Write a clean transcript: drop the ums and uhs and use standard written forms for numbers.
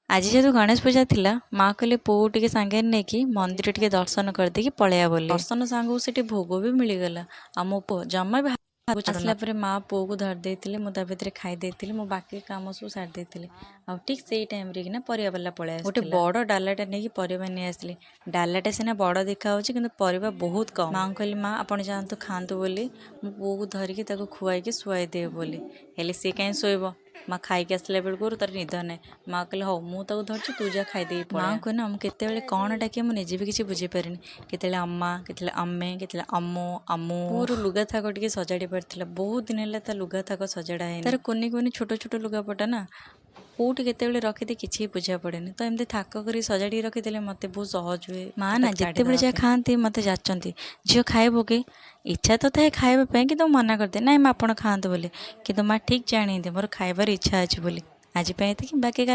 ଆଜି ଯେହେତୁ ଗଣେଶ ପୂଜା ଥିଲା, ମା କହିଲେ ପୁଅକୁ ଟିକେ ସାଙ୍ଗରେ ନେଇକି ମନ୍ଦିର ଟିକେ ଦର୍ଶନ କରିଦେଇକି ପଳେଇବା ବୋଲି। ଦର୍ଶନ ସାଙ୍ଗକୁ ସେଠି ଭୋଗ ବି ମିଳିଗଲା। ଆଉ ମୋ ପୁଅ ଜମା ବି ଆସିଲା ପରେ ମା ପୁଅକୁ ଧରି ଦେଇଥିଲେ, ମୁଁ ତା ଭିତରେ ଖାଇ ଦେଇଥିଲି, ମୁଁ ବାକି କାମ ସବୁ ସାରି ଦେଇଥିଲି। ଆଉ ଠିକ୍ ସେଇ ଟାଇମ୍ରେ କିନା ପରିବା ବାଲା ପଳେଇ ଆସିଥିଲା। ଗୋଟେ ବଡ଼ ଡାଲାଟା ନେଇକି ପରିବା ନେଇ ଆସିଲେ। ଡାଲାଟା ସିନା ବଡ଼ ଦେଖାହେଉଛି, କିନ୍ତୁ ପରିବା ବହୁତ କମ୍। ମାଆଙ୍କୁ କହିଲି, ମା ଆପଣ ଯାଆନ୍ତୁ ଖାଆନ୍ତୁ ବୋଲି, ମୁଁ ପୁଅକୁ ଧରିକି ତାକୁ ଖୁଆଇକି ଶୁଆଇ ଦେବି ବୋଲି। ହେଲେ ସିଏ କାହିଁ ଶୋଇବ? ମା ଖାଇକି ଆସିଲା ବେଳକୁ ତାର ନିଦ ନାହିଁ। ମା କହିଲେ, ହଉ ମୁଁ ତାକୁ ଧରିଛି, ତୁ ଯା ଖାଇଦେଇକି ପଳେଇ। ମାଆଙ୍କୁ ନା ମୁଁ କେତେବେଳେ କ'ଣ ଡାକେ ମୁଁ ନିଜେ ବି କିଛି ବୁଝିପାରେନି। କେତେବେଳେ ଅମ୍ମା, କେତେବେଳେ ଅମେ, କେତେବେଳେ ଅମୁ ଅମୁ। ପୁଅର ଲୁଗା ଥାକ ଟିକେ ସଜାଡ଼ି ପାରିଥିଲା। ବହୁତ ଦିନ ହେଲା ତା ଲୁଗା ଥାକ ସଜଡ଼ା ହେଇନି। ତାର କୁନି କୁନି ଛୋଟ ଛୋଟ ଲୁଗାପଟା ନା, କେଉଁଠି କେତେବେଳେ ରଖିଦିଏ କିଛି ବୁଝା ପଡ଼େନି। ତ ଏମିତି ଥାକ କରି ସଜାଡ଼ିକି ରଖିଦେଲେ ମୋତେ ବହୁତ ସହଜ ହୁଏ। ମା ନା ଯେତେବେଳେ ଯାହା ଖାଆନ୍ତି ମୋତେ ଯାଚନ୍ତି, ଝିଅ ଖାଇବୁ କି? ଇଚ୍ଛା ତ ଥାଏ ଖାଇବା ପାଇଁ, କିନ୍ତୁ ମୁଁ ମନା କରିଦିଏ, ନାଇଁ ମା ଆପଣ ଖାଆନ୍ତୁ ବୋଲି। କିନ୍ତୁ ମା ଠିକ୍ ଜାଣିନ୍ତି ମୋର ଖାଇବାର ଇଚ୍ଛା ଅଛି ବୋଲି। ଆଜି ପାଇଁ ଏତିକି, ବାକି